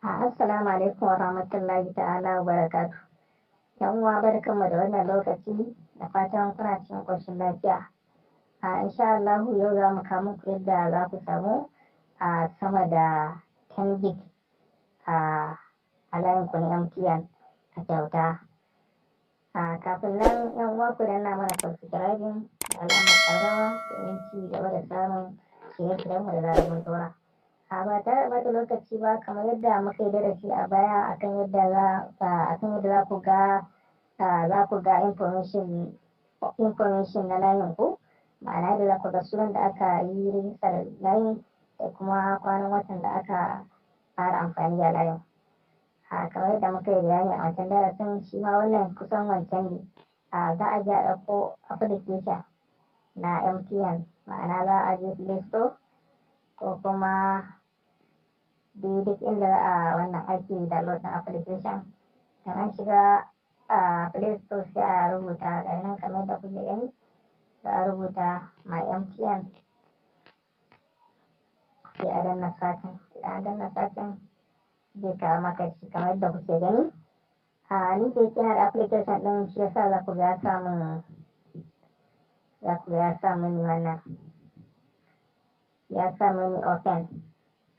Assalamu alaikum wa rahmatullahi ta'ala wa barakatuh. 'Yan uwa, barkanmu da wannan lokaci, da fatan kuna cikin ƙoshin lafiya. Insha Allahu yau za mu kawo muku yadda za ku samu sama da 10 gig a layin ku na MTN a kyauta. Kafin nan, 'yan uwa, ku danna mana subscribing da alamar ƙararrawa domin ci gaba da samun shirye-shiryenmu da zarar mun ɗora. Ba tare da ɓata lokaci ba, kamar yadda muka yi darasi a baya akan yadda za ku ga information na layin ku, ma'ana yadda za ku ga sunan da aka yi rijistar layin da kuma kwanan watan da aka fara amfani da layin. Kamar yadda muka yi bayani a wancan darasin, shi ma wannan kusan wancan ne. Za a je a ɗauko application na MTN, ma'ana za a je Play Store ko kuma duk inda za a wannan ake download ɗin application. Idan an shiga a Play Store, sai a rubuta, ga nan kamar yadda kuke gani, za a rubuta "My MTN", sai a danna searching. Idan an danna searching, zai kawo maka shi kamar yadda kuke gani. Ni da yake da application ɗin, shi yasa za ku ga ya sa mini wannan, ya sa mini open.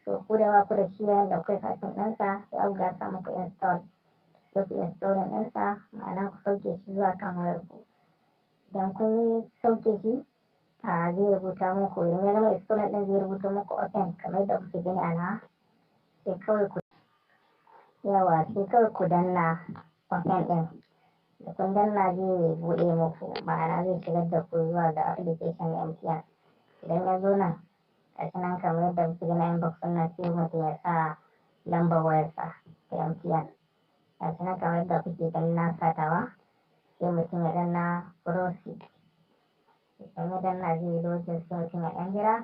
So ku da ba ku da shi, yayin da kuka searching ɗinsa, za ku ga ya sa muku install, sai ku installing ɗinsa, ma'ana ku sauke shi zuwa kan wayar ku. Idan kun yi sauke shi, zai rubuta muku, idan ya gama installing ɗin, zai rubuta muku open kamar yadda kuke gani a nawa. Sai kawai ku yawa, sai kawai ku danna open ɗin. Da kun danna, zai buɗe muku, ma'ana zai shigar da ku zuwa ga application na MTN. Idan ya zo nan, gashi nan kamar yadda kuke gani a inbox ɗin nan, sai mutum ya sa lambar wayarsa ta MTN. Gashi nan kamar yadda kuke gani na satawa, sai mutum ya danna proceed. Idan ya danna, zai yi loading, sai mutum ya ɗan jira.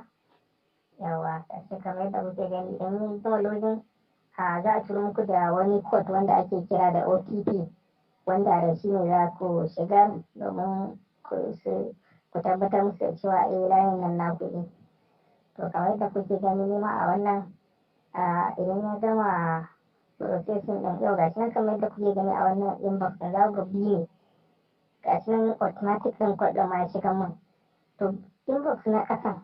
Yawa, gashi kamar yadda kuke gani, idan ya gama loading, za a turo muku da wani code wanda ake kira da OTP, wanda da shi ne za ku shigar domin ku tabbatar musu da cewa eh, layin nan naku ne. To, kamar yadda kuke gani ni ma a wannan, idan ya gama processing ɗin yau, gashi nan kamar yadda kuke gani a wannan inbox ɗin, za ku ga biyu ne. Gashi nan automatic ɗin code ɗin ma ya shiga mun. To, inbox na ƙasan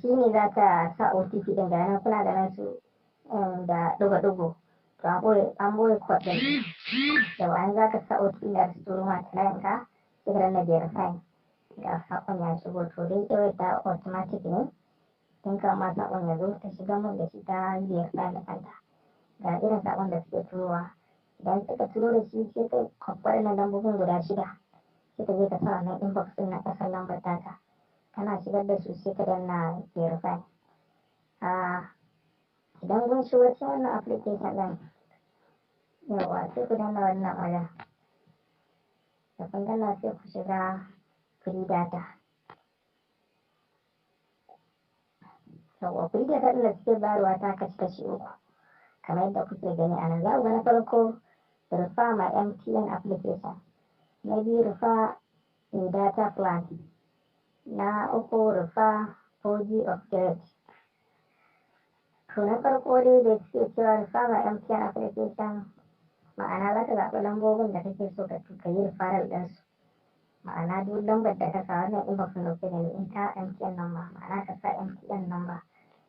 shi ne za ka sa OTP ɗin. Ga nan kuna ganin su da ɗigo-ɗigo. To, an ɓoye code ɗin. Yauwa, an za ka sa OTP da su turo ma ta layin ka, sai ka danna verify. Ga saƙon ya shigo. To, dai kawai ta automatic ne. Tun kan ma saƙon ya zo, ta shiga mun da shi, ta verify da kanta. Ga irin saƙon da suke turowa. Idan suka turo da shi, sai ka kwafi waɗannan lambobin guda shida. Sai ka je ka sa wannan inbox ɗin na ƙasan lambar taka. Kana shigar da su, sai ka danna verify. Idan kun shigo cikin wannan application ɗin, yauwa, sai ku danna wannan wajen. Da kun danna, sai ku shiga free data. Yauwa, free data ɗin da suke bayarwa ta kasu kashi uku. Kamar yadda kuke gani a nan, za ku ga na farko refer my MTN application. Na biyu, refer a data plan. Na uku, refer 4G upgrade. To, na farko dai da suke cewa refer my MTN application, ma'ana za ka zaɓi lambobin da kake so ka yi referral ɗinsu. Ma'ana duk lambar da ka sa wannan inbox ɗin da kuke gani, enter MTN number, ma'ana ka sa MTN number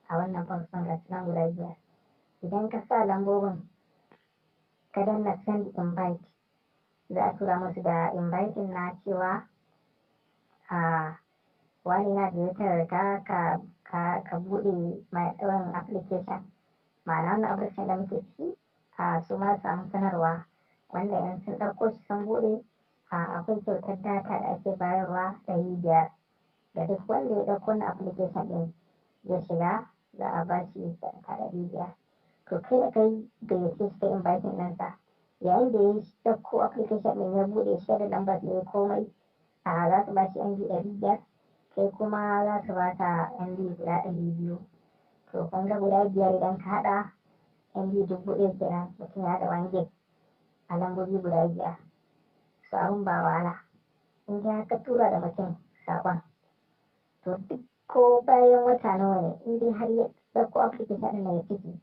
a wannan box ɗin, ga su nan guda biyar. Idan ka sa lambobin, ka danna send invite, za a tura musu da inviting na cewa wani na gayyatar ka buɗe my own application. Ma'ana wannan application da muke ciki, su ma samu sanarwa wanda in sun ɗauko shi sun buɗe, akwai kyautar data da ake bayarwa 500 da duk wanda ya ɗauko wannan application ɗin ya shiga, za a ba shi kyauta 500. To, kai da kai gayyace shi, kai inviting ɗinsa, yayin da ya ɗauko application ɗin ya buɗe shi da lambar da ya komai, za su ba shi MB 500, kai kuma za su ba ka MB guda 200. To, kun ga guda biyar idan ka haɗa, MB 1000 kenan. Mutum ya haɗa 1 gig a lambobi guda biyar. So abun ba wahala. In dai ka tura da mutum saƙon, to duk ko bayan wata nawa ne, in dai har ya ɗauko application ɗin ya ciki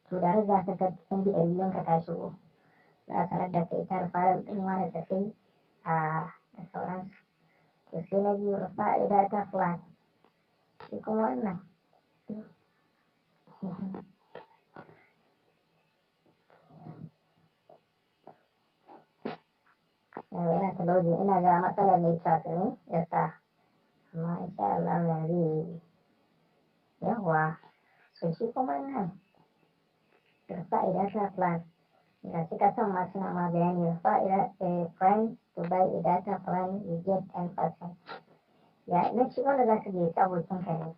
To da za ka ga MB 200 ɗinka ta shigo, za a sanar da kai ta referral ɗin wani da kai da sauransu. To sai na biyu, refer data plan. Shi kuma wannan, yana ta loading, ina ga matsalar network ne ya sa, amma insha Allah yanzu yayi. Yawwa, so shi kuma wannan refer data plan, ga shi kasan ma suna ma bayani: refer a friend to buy a data plan, you get 10%. Ya na shi wanda za ka gayyaci abokinka ne,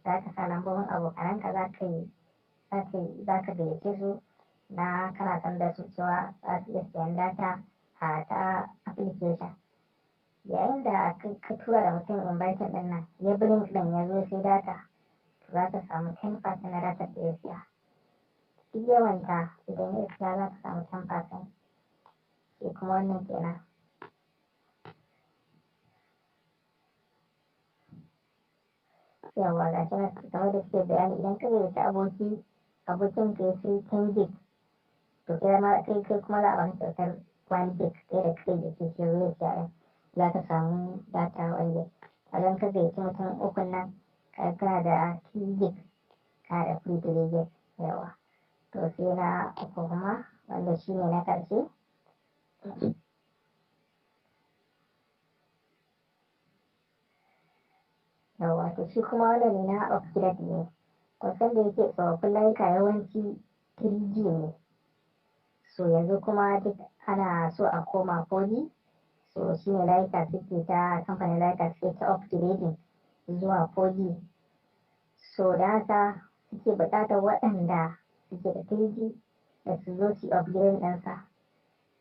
za ka sa lambobin abokananka, za ka gayyace su na kana san da su cewa za su iya siyan data a ta application. Yayin da ka tura da mutum inviting ɗin nan, ya bi link ɗin ya zo sai data, za ka samu 10% na data da ya siya. Duk yawanta idan ya siya, za ka samu 10%. Shi kuma wannan kenan. Yawwa, ga shi nan kamar da suke bayani, idan ka gayyaci aboki, abokin ka ya sai 10 gig, to kai ma kai kuma za a baka kyautar 1 gig. Kai da kai da ke shi zai siya ɗin, za ka samu data 1 gig. Kaga ka gayyaci mutum ukun nan, kana da 2 gig, kana da free 3 gig. Yawwa, to sai na uku kuma, wanda shi ne na ƙarshe. Yawwa, to shi kuma wannan ne na upgrade ne. Kusan da yake tsofaffin layuka yawanci 3G ne, so yanzu kuma duk ana so a koma 4G. So shi ne layuka suke ta, kamfanin layuka suke ta upgrading zuwa 4G. So da haka suke buƙatar waɗanda suke da 3G da su zo su upgrade ɗinsa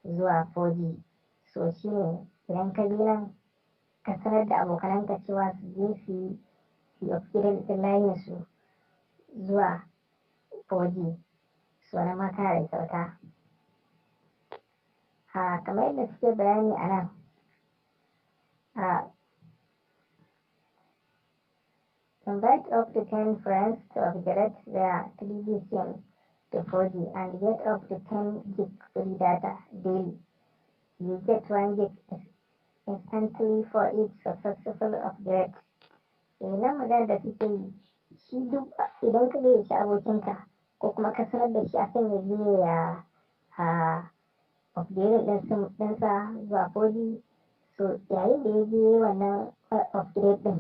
zuwa 4G. So shi ne idan ka bi nan ka sanar da abokananka cewa su je su yi upgrade ɗin layinsu zuwa 4G, so nan ma kana da kyauta. Kamar yadda suke bayani a nan, invite up to 10 friends to upgrade their 3G SIM to 4G and get up to 10 gig free data daily. You get 1 gig instantly for each successful upgrade. Nan magana da suke yi shi, duk idan ka gayyaci abokinka ko kuma ka sanar da shi akan ya je ya upgrade ɗin sim ɗinsa zuwa 4G, so yayin da ya je wannan upgrade ɗin,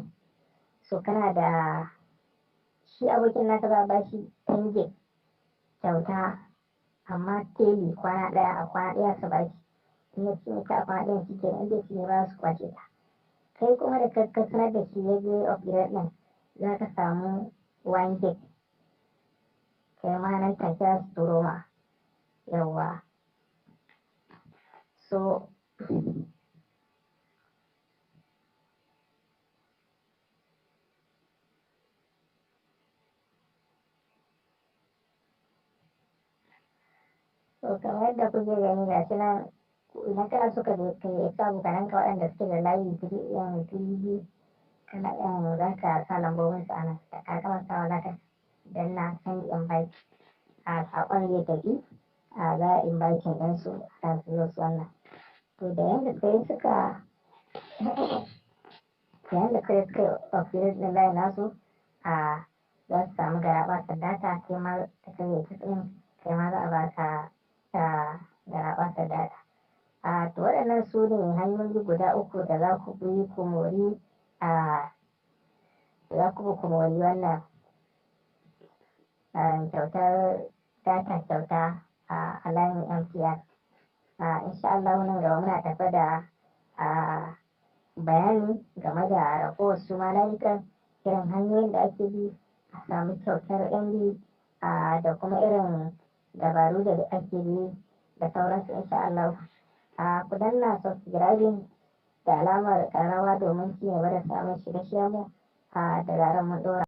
so kana da shi abokin naka za a ba shi 10 gig kyauta, amma daily kwana ɗaya, a kwana ɗaya su ba shi. In ya cinye ta a kwana ɗayan, shi kenan, in bai cinye ba su kwace ta. Kai kuma da ka sanar da shi ya je upgrade ɗin, za ka samu 1 gig kai ma, nan take za su turo ma. Yawwa, so kamar yadda kuke gani, ga shi nan, idan kana so ka gayyaci abokananka waɗanda suke da layi 3G, kana za ka sa lambobin su a nan. Da ka gama sawa, za ka danna send invite, a saƙon zai tafi, a za a inviting ɗinsu a su zo su wannan. To da yanda sai suka yayin da kai suka upgrade ɗin layin nasu, a za su samu garaɓasar data. Kai ma da ka gayyaci ɗin, kai ma za a baka garaɓasar data. To waɗannan su ne hanyoyi guda uku da za ku bi ku mori za ku bi ku mori wannan kyautar data kyauta a layin MTN. Insha Allah nan gaba muna tafe da bayani game da ragowar su ma layukan, irin hanyoyin da ake bi a samu kyautar MB da kuma irin dabaru da ake bi da sauransu, insha Allah. Ku danna subscribing da alamar ƙararrawa domin ci gaba da samun shirye-shiryenmu da zarar mun ɗora.